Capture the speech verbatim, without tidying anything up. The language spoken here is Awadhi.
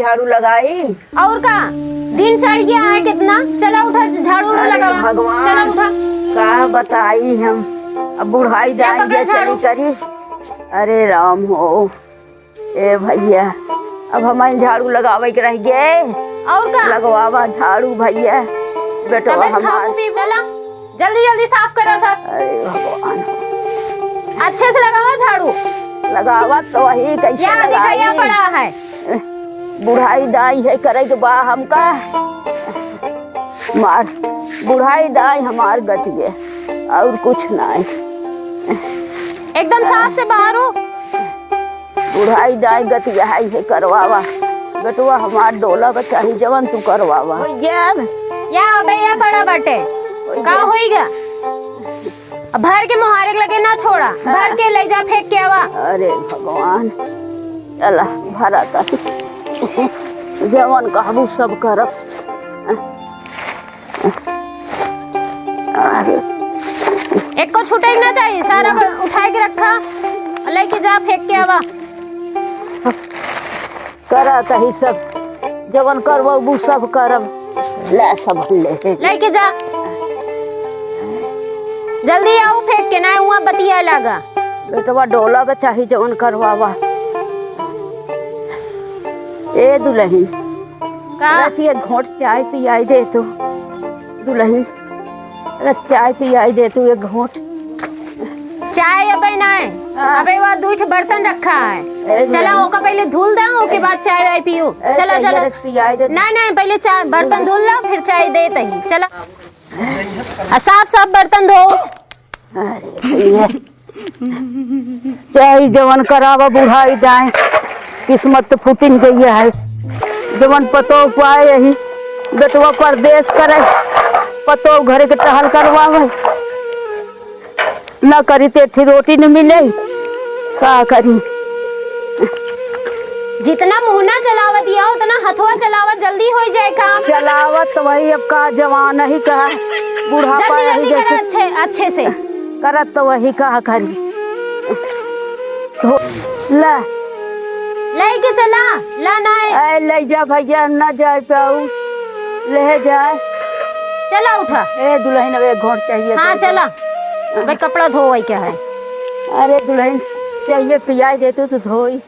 झाड़ू लगाई। और का, दिन चढ़ गया है कितना। चला उठा, झाड़ू उठा अरे लगावा। भगवान, चला उठा। का बताई हम, अब बुढ़ाई या दाई पकड़ा के झाड़ू। चली करी। अरे राम हो, ए भैया, अब हमारे झाड़ू लगावे के रह गए। और का? लगवावा झाड़ू भैया, बेटवा तबे हमार। खाबू पीबू। चला, जल्दी जल्दी साफ करा सब। अरे भगवान। अच्छे से लगावा झाड़ू। लगावा तो वही कैसे या देखा, या लगाई? पड़ा है। बुढ़ाई दाई है करे के बा हमका। मार, बुढ़ाई दाई हमार गति है, और कुछ नहीं। एकदम साफ से बाहर हो। बुढ़ाई दाई गति यही है करवावा। बेटवा हमार डोला बा चाही जवन तू करवावा। हो गया। या अबे या बड़ा बाटे। हो का गया। होइगा? अब भर के मोहारे के लगे ना छोड़ा, हाँ। भर के ले जा फेंक के आवा। अरे भगवान, चला भरा तनी। जवन कहबू सब करब। अरे। एको छूटे के ना चाहिए, सारा ब-, उठाए के रखा, लेके जा फेंक के आवा। करत ही सब, जवन करबू सब करब। ले सब ले। लेके जा, जल्दी आऊ फेंक के, ना हुआ बतिया लागा। बेटवा डोला बा चाही जवन करवावा। ए दुलहिन, का? रतिया घोट चाय पियाई दे तू। दुलहिन, अरे चाय पियाई दे तू एक घोट। चाय अबे नाय, हाँ। अबे वहाँ दुई ठे बर्तन रखा है। ए, चला, ले। ओका पहले धुल दा, ओके बाद चाय वाय पियो। ए, चला, चाय चला। रख पियाई दे। नाय, नाय, पहले चाय, बर्तन धुल ला, फिर चाय देत ही। चला। आ साफ साफ बर्तन धो। अरे भैया। चाहे जवन करावा बुढ़ाई जाए, किस्मत तो फूटिन गई है। जवन पतोह पाए यही, बेटवा परदेस करे, पतोह घरे के टहल करवावे। ना करी ते एक ठी रोटी न मिले, का करी? जितना मुँह ना चलावत या, उतना हथवा चलावत, जल्दी होइ जाए काम। चलावत तो वही, अब का जवान ही का, बुढ़ापा जल्दी, यही जल्दी जैसे करा अच्छे, अच्छे से। करत तो वही का करी। तो ला। लेके चला, ला ना है। ए, ले जा भैया, ना जाए पाऊ, ले जा। चला उठा। ए दुलहिन, अब एक घोट चाहिए हाँ, तो। चला। अबे कपड़ा धोवई के है। अरे दुलहिन, चाहिए पियाई दे तू, तू धोई।